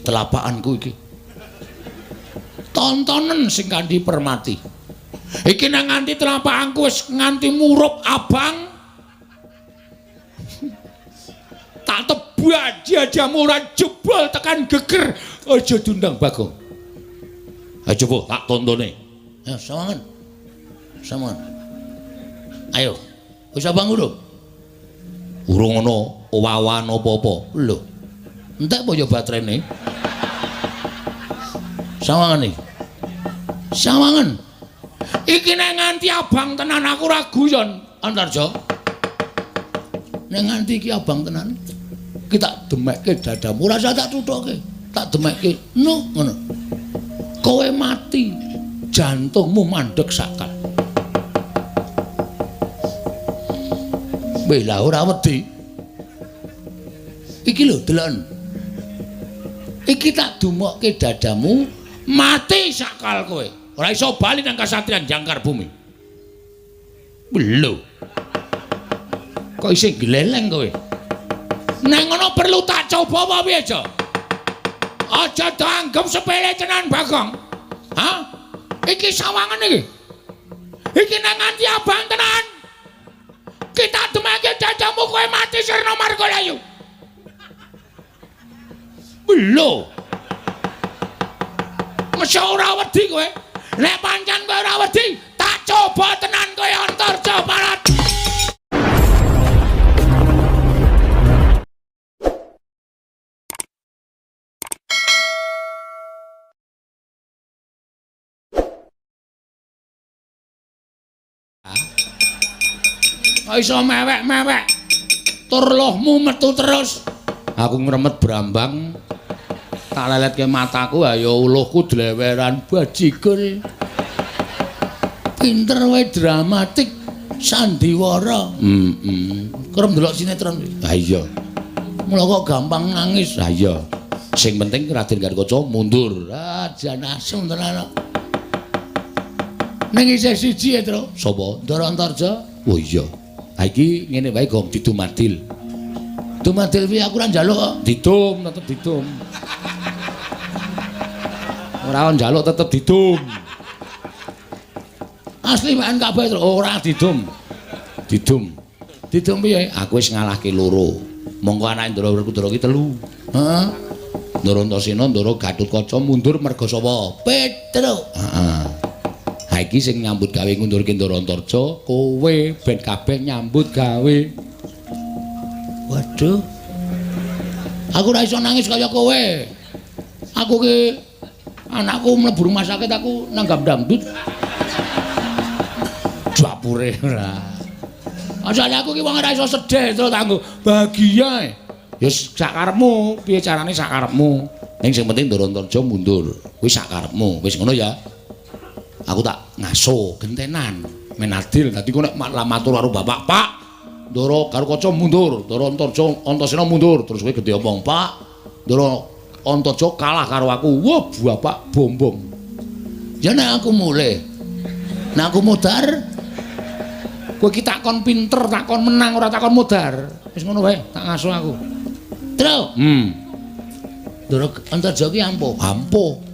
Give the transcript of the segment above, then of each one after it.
Telapakanku iki. Tontonen sing kanthi permati. Iki nang nganti telapakanku wis nganti murup abang. Tak tebak jajamu ora jebol tekan geger. Aja diundang Bagong. Ayo coba tak tontone. Ayo sawangan. Sawangan. Ayo. Wis abang urung? Urung ana owawan apa-apa. Lho. Entek apa ya baterene? Sawangan iki. Sawangan. Iki nek nganti abang tenan aku ora guyon, Antarja. Nek nganti iki abang tenan, iki tak demekke dadamu, ora usah tak tuthuke. Tak demekke. No, ngono. Kowe mati, jantungmu mandeg sakal. Weh lah ora wedi. Iki lho deloken. Iki tak dumokke dadamu, mati sakal kowe. Ora iso bali nang kasatriyan Jangkar Bumi. Lho. Kok isih gleleng kowe? Nek ngono perlu tak coba apa piye, Jo? Aja dianggep sepele tenan, Bagong. Hah? Iki sawangan iki. Iki nek nganti abang tenan. Kita demeke dadamu kowe mati sirna margalayu. Lho. Mesti ora wedi kowe. Nek pancen kowe ora wedi, tak coba tenan kowe Antarja Parat. Kok iso mewek-mewek? Tur lohmu metu terus. Aku ngremet brambang. Tak leletke mataku, ayo uluhku dleweran bajigur. Pinter wae dramatik sandiwara. Heeh. Kerep ndelok sinetron. Ha iya. Mula kok gampang nangis. Ha iya. Sing penting Raden Garukaca mundur. Ah, jan asem tenan kok. Ning isih siji ya, Tru. Sapa? Ndara Antarja. Oh iya. Ha iki ngene wae Gong didumadil. Dumadil piye aku ora njaluk kok. Didum, tetep didum. Ora njaluk tetep didum. Asli waen kabeh, Tru. Ora didum. Didum. Didum piye? Aku wis ngalahke loro. Mongko anake Ndara Werkudara ki telu. Heeh. Ndara Antasena, Ndara Gatotkaca mundur merga sapa? Petruk. Heeh. Ha iki sing nyambut gawe ngundurke Ndara Antarja, kowe ben kabeh nyambut gawe. Waduh. Aku ora iso nangis kaya kowe. Aku ki anakku mlebu rumah sakit aku nanggap dangdut. Dapure ora. Asale aku ki wong ora iso sedih terus tanggo bahagia. Ya sak karepmu, piye carane sak karepmu. Ning sing penting Ndara Antarja mundur. Kuwi sak karepmu. Wis ngono ya. Aku tak ngaso gentenan men adil. Dadi ku nek matur karo bapak, Pak, Ndara Garukaca mundur, Ndara Antarja Antasena mundur. Terus kowe gedhe omong, Pak, Ndara Antarja kalah karo aku. Wah, bapak bombong. Ya nek aku mulih. Nek aku modar, kowe iki takon pinter, takon menang ora takon modar. Wis ngono wae, tak ngaso aku. Tru. Ndara Antarja ki ampuh. Ampuh.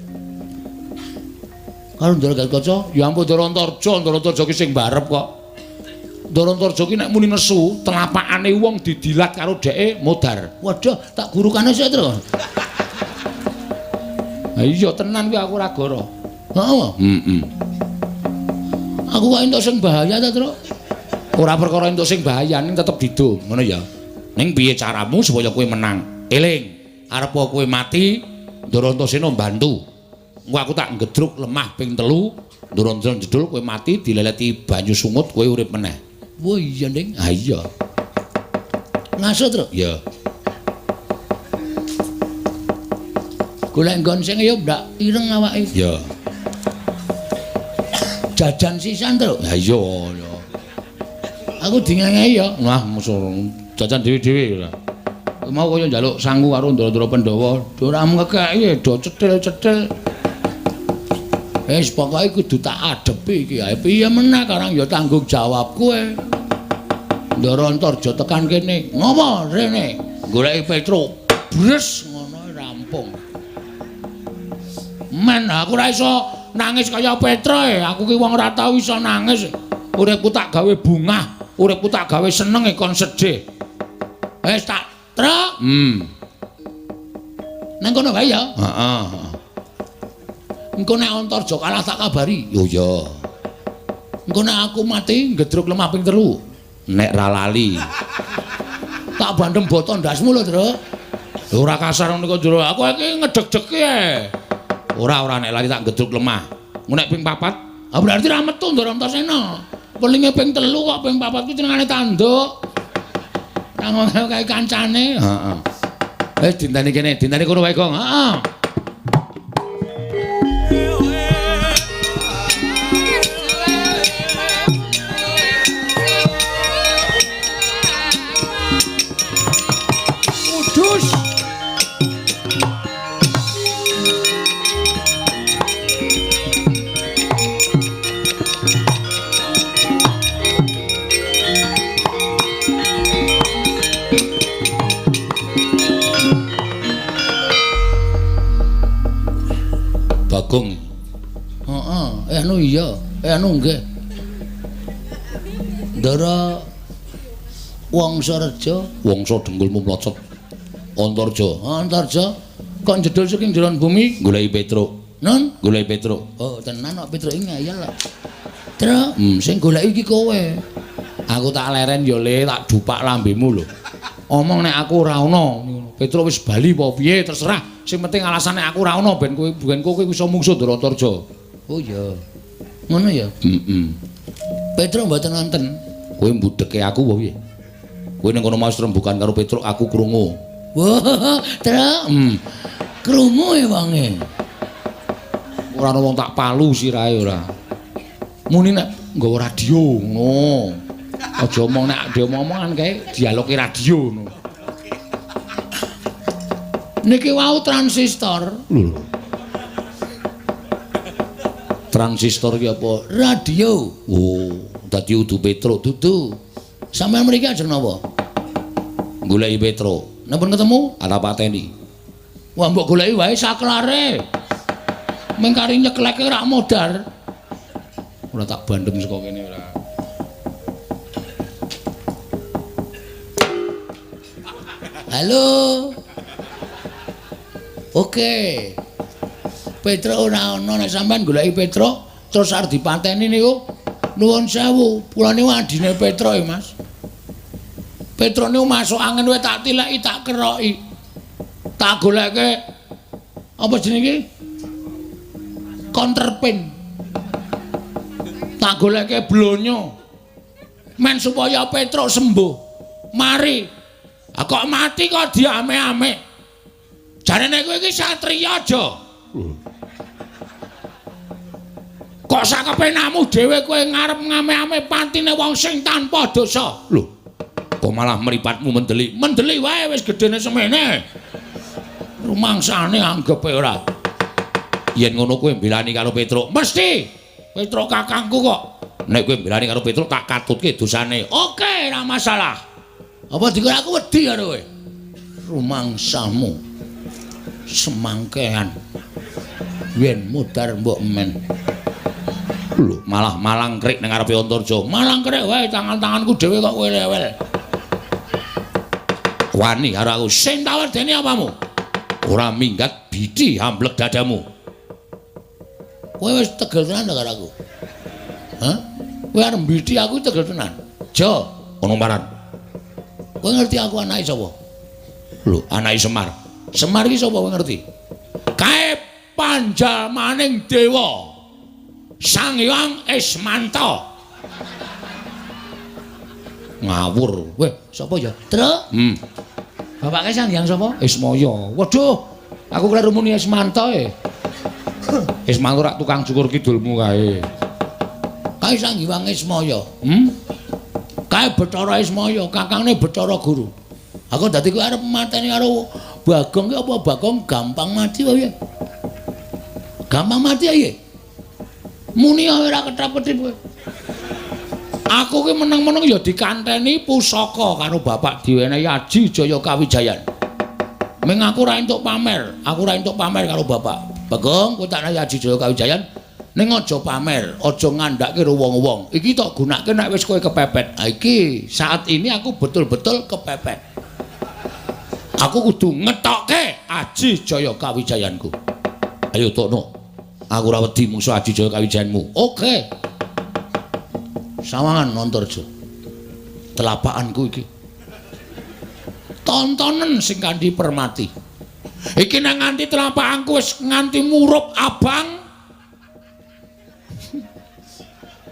Karo Ndara Gatotkaca, ya ampun Ndara Antarja, Ndara Antarja ki sing barep kok. Ndara Antarja ki nek muni nesu, telapakane wong didilat karo dheke modar. Waduh, tak gurukane sik, Tru. Ha iya tenan kuwi aku ora goro. Heeh. Heeh. Aku kok entuk sing bahaya ta, Tru? Ora perkara entuk sing bahaya, ning tetep didum, ngono ya. Ning piye caramu supaya kowe menang? Eling, arep kowe mati, Ndara Antasena mbantu. Engko aku tak ngedruk lemah ping 3, Ndara Antasena jedul kowe mati dileleti banyu sungut kowe urip meneh. Wah iya, Ning. Ha iya. Ngaso, Tru? Iya. Golek nggon sing ya ndak ireng awake. Iya. Jajan sisan, Tru. Ha iya, ya. Aku dingengehi ya. Wah, musuh jajan dhewe-dhewe ora. Mau kaya njaluk sangu karo Ndara-ndara Pandhawa, ora ngekeki do cetil-cetil. Wis pokoke kudu tak adepi iki. Ha piye meneh karang ya tanggung jawab kowe. Ndara Antarja tekan kene. Ngopo rene? Goleki Petruk. Bres ngono rampung. Men aku ora iso nangis kaya Petra e. Aku ki wong ora tau iso nangis. Uripku tak gawe bungah, uripku tak gawe seneng e kon sedih. Wis tak truk. Nang kono wae ya. Heeh. Engko nek Antarja kalah tak kabari. Yo ya. Engko nek aku mati ngedruk lemah ping 3. Nek ra lali. Tak bandem boto ndasmu lho, Truk. Ora kasar ngono kok, Jero. Aku iki ngedeg-degi e. Ora nek lali tak ngedruk lemah. Engko nek ping 4, ah berarti ra metu Ndara Antasena. Pelinge ping 3 kok ping 4 kuwi jenengane tanduk. Ra ngono kae kancane. Heeh. Wis dinteni kene, dinteni kono wae, Gong. Heeh. Kudus. Bagong. Heeh, anu iya, anu nggih. Ndara Wangsareja, Wangsa dengkulmu mlocot. Antarja, Antarja kok njedul saking jeron bumi goleki Petruk. Nun, goleki Petruk. Oh, tenan kok Petruk iki ngeyel kok. Truk, sing goleki iki kowe. Aku tak leren ya Le, tak dupak lambemu lho. Omong nek aku ora ana, Petruk wis bali apa piye terserah. Sing penting alasane aku ora ana ben kowe iso mungsuh Ndara Antarja. Oh iya. Ngono ya? Heeh. Petruk mboten wonten. Kowe mbudheke aku apa piye? Kowe ning kono mau rembukan karo Petruk aku krungu. Wah, Truk. Krungu e wonge. Ora ana wong tak palu sirahe ora. Muni nek nggawa radio ngono. Aja omong nek diomong-omongan kae dialoge radio ngono. Niki wau transistor. Lho. Transistor ki apa? Radio. Oh, dadi udu Petruk dudu. Sampeyan mriki ajeng napa? Goleki Petruk. Napa ketemu? Ora pateni. Wah, mbok goleki wae saklare. Ming kari nyekleke rak modar. Ora tak bandem saka kene ora. Halo. Oke. Petruk ora ana nek sampean goleki Petruk terus arep dipateni niku. Nuwun sewu, kula niku adine Petruk ya, Mas. Petruk niku masuk angin wae tak tileki, tak keroki. Tak goleke apa jenenge iki? Counterpain. Tak goleke blonyo. Men supaya Petruk sembuh. Mari. Ah kok mati kok diame-ame. Jarene kowe iki satriya aja. Kok sakepenamu dhewe kowe ngarep ngame-ame patine wong sing tanpa dosa. Lho, kok malah mripatmu mendelik. Mendelik wae wis gedene semene. Rumangsane anggepe ora. Yen ngono kowe mbelani karo Petruk. Mesti. Petruk kakangku kok. Nek kowe mbelani karo Petruk tak katutke dosane. Oke, ora masalah. Apa dikira aku wedi karo kowe? Rumangsamu. Semangkean yen mudar mbok men. Lho, malah malangkrik ning ngarepe Antarja. Malangkrik wae tangan-tanganku dhewe kok kowe rewel. Wani karo aku. Sing tak wedeni apamu? Ora minggat bidi amblek dadamu. Kowe wis tegel tenan ta karo aku? Hah? Kowe arep mbidi aku tegel tenan. Jo, ono maran. Kowe ngerti aku anake sapa? Lho, anake Semar. Semar iki sapa kowe ngerti? Kae panjalmaning dewa Sang Hyang Ismanta. Ngawur. Weh, sapa ya? Truk. Bapake Sang Hyang sapa? Ismaya. Waduh, aku kleru muni Ismanta e. Ismanta rak tukang cukur kidulmu kae. Kae Sang Hyang Ismaya. Kae Bathara Ismaya, kakangne Bathara Guru. Aku dadi kowe arep mateni karo Bagong ki apa Bagong gampang mati wae. Gampang mati ae. Muni ora ketap-ketip kowe. Aku ki meneng-meneng ya dikanteni pusaka karo bapak diwenehi Aji Jaya Kawijayan. Ming aku ora entuk pamer, aku ora entuk pamer karo bapak. Bagong, kowe tak nayi Aji Jaya Kawijayan ning aja pamer, aja ngandhake karo wong-wong. Iki tok gunake nek wis kowe kepepet. Ha iki saat ini aku betul-betul kepepet. Aku kudu ngetokke Aji Jaya Kawijayanku. Ayo tokno. Aku ora wedi mungsu Aji Jaya Kawijayanmu. Oke. Sawangan Antarja. Telapakanku iki. Tontonen sing kanthi permati. Iki nang nganti telapakanku wis nganti murup abang.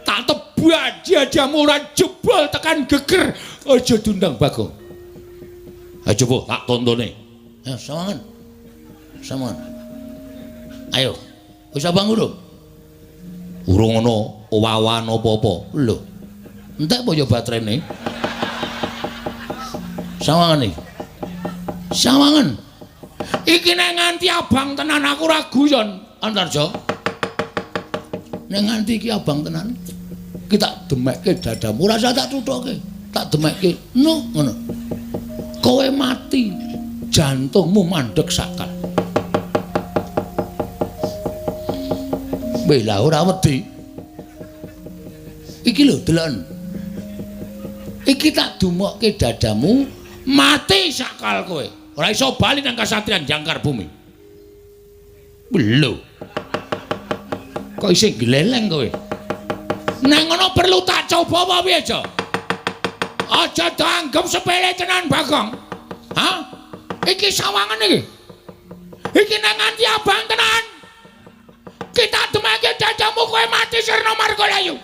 Tak tebak jadamu ora jebol tekan geger. Aja diundang Bagong. Ayo coba tak tontone. Ayo sawangan. Sawangan. Ayo. Wis abang urung? Urung ana owawan apa-apa. Lho. Entek apa ya baterene? Sawangan iki. Sawangan. Iki nek nganti abang tenan aku ora guyon, Antarja. Nek nganti iki abang tenan, iki tak demekke dadamu, ora usah tak tuthuke, tak demekke. No, ngono. Kowe mati, jantungmu mandeg sakal. Weh lah ora wedi. Iki lho deloken. Iki tak dumokke dadamu, mati sakal kowe. Ora iso bali nang kasatriyan Jangkar Bumi. Lho. Kok isih gleleng kowe? Nang ngono perlu tak coba apa piye, Jo? Aja dianggep sepele tenan, Bagong. Hah? Iki sawangan iki. Iki nang nganti abang tenan. Kita demake dadamu kowe mati sirna margalayu.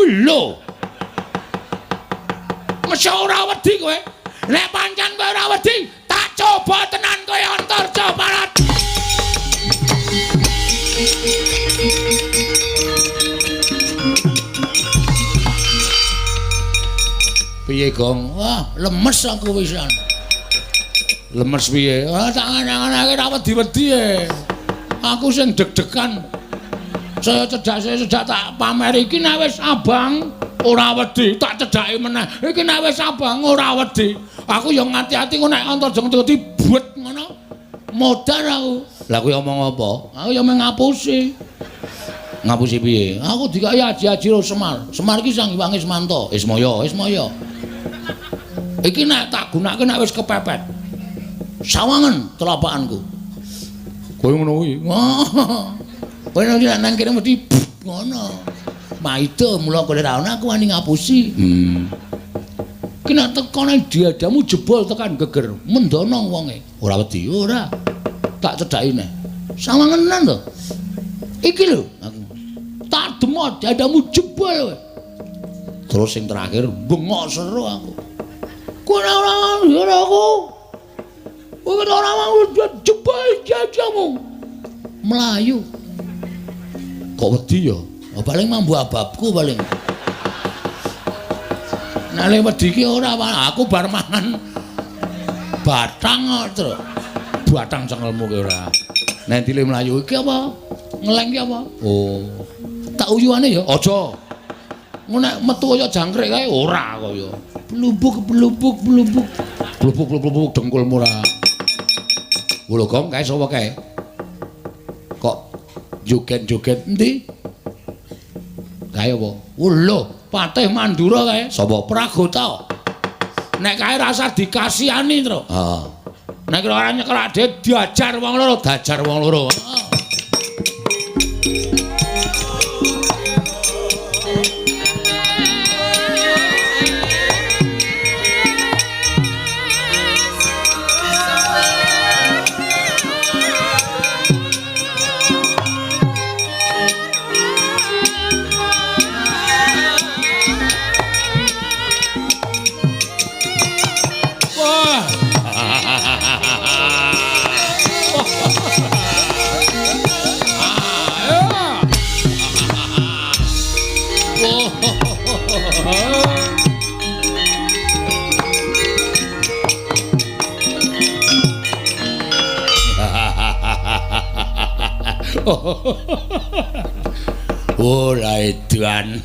Lho. Mesti ora wedi kowe. Nek pancen kowe ora wedi, tak coba tenan kowe Antarja Parat. Piye, Gong? Wah, lemes aku wisan. Lemes piye? Ah, tak angan-anganake ora wedi-wedi e. Aku sing deg-degan. Saya cedak tak pamer iki nek wis abang ora wedi, tak cedhake meneh. Iki nek wis abang ora wedi. Aku ya ngati-ati kok nek Antarja ngerti buet ngono. Modar aku. Lah kowe omong apa? Aku ya mung ngapusi. Ngapusi piye? Aku dikai aji-aji karo Semar. Semar iki Sang Hyang Ismanto. Ismaya, Ismaya. Iki nek tak gunake nek wis kepepet. Sawangan telapakanku. Kowe ngono kuwi. Kowe nek nang kene mesti ngono. Maida mula kowe ora ana aku wani ngapusi. Ki nek teko nang dadamu jebol tekan geger, mendono wonge. Ora wedi, ora. Tak cedhaki neh. Sawangenan to. Iki lho aku. Tak demot dadamu jebol kowe. Terus sing terakhir bengok seru aku. Kowe ora ora aku. Kowe ora mau jebol dadamu. Melayu. Kok wedi ya? Oh, paling mambu ababku paling. Nek le wedi ki ora, aku bar mangan batang kok, Tru. Batang cengelmu ki ora. Nek ndile mlayu iki apa? Ngeleng ki apa? Oh. Tak uyuane ya? Aja. Ngono nek metu kaya jangkrik kae ora kaya. Blubuk blubuk blubuk. Blubuk blubuk dengkulmu ora. Lho Gong, kae sapa kae? Kok joget-joget endi? Kae apa? Lho, Patih Mandura kae. Sapa? Pragota. Nek kae rasa dikasihani, Tru. Heeh. Nek ora nyekel adhe diajar wong loro, diajar wong loro. Ora edan.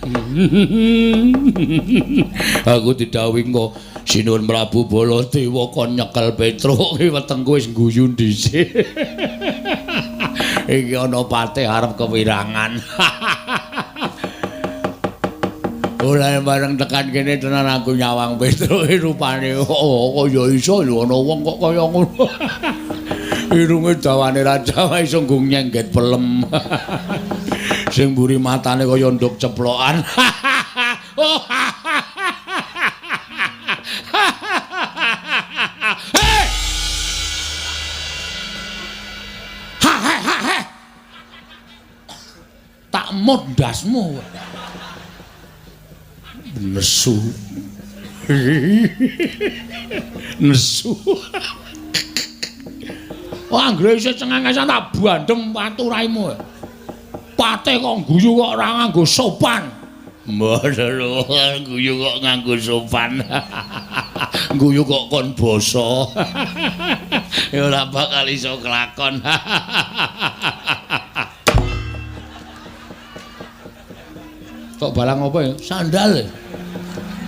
Aku didhawuhi engko Sinuwun Prabu Baladewa kon nyekel Petruk iki wetengku wis guyu dhisik. Iki ana patih arep kewirangan. Ora bareng tekan kene tenan aku nyawang Petruk rupane oh kaya iso lho ana wong kok kaya ngono. Irunge dawane raja wae iso nggo nyengget pelem. Sing mburi matane kaya nduk ceplokan. Oh. Ha ha ha ha. Tak mut ndasmu. Nesu. Nesu. Wah, anggere isih cengengesan tak bandem watu raimu. Patih kok guyu kok ora nganggo sopan. Mboten lho, guyu kok nganggo sopan. Guyu kok kon basa. Ya ora bakal iso kelakon. Kok balang apa ya? Sandal.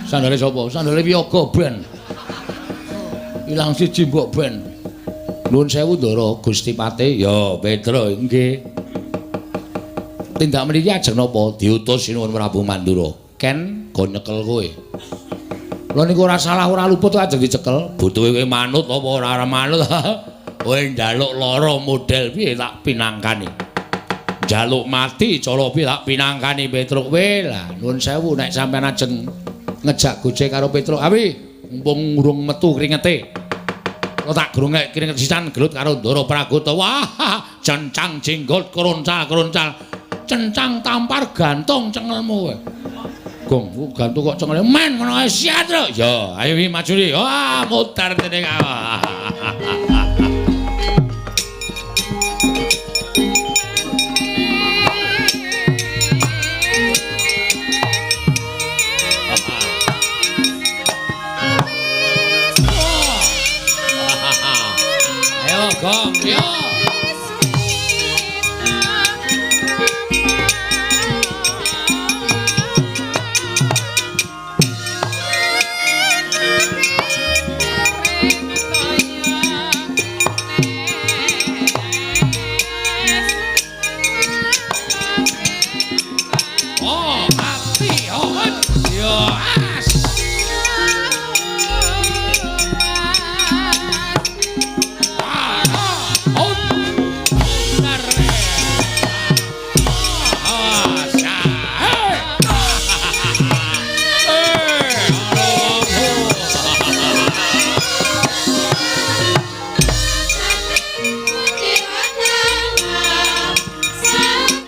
Sandale sapa? Sandale Wiyaga ben. Ilang siji mbok ben. Nuwun sewu Ndara Gusti Patih. Ya, Petro nggih. Tindak mriki ajeng napa? Diutus Sinuwun Prabu Mandura. Ken go nyekel kowe. Lha niku ora salah ora luput ajeng dicekel. Butuhe kowe manut apa ora manut? Kowe njaluk lara model piye tak pinangkani. Njaluk mati cara piye tak pinangkani Petruk kowe. Lah nuwun sewu nek sampean ajeng ngejak gojek karo Petruk. Awi mumpung urung metu kringete. Kok tak grungek kringet sisan gelut karo Ndara Pragota. Wah, cencang jenggot kroncal-kroncal. Cencang tampar gantung cengelmu kowe. Gong, gantung kok cengele men ngono ae siat lho. Ya, ayo wi maju ri. Wah, mutar dene kae. Ayo, Gong, yo.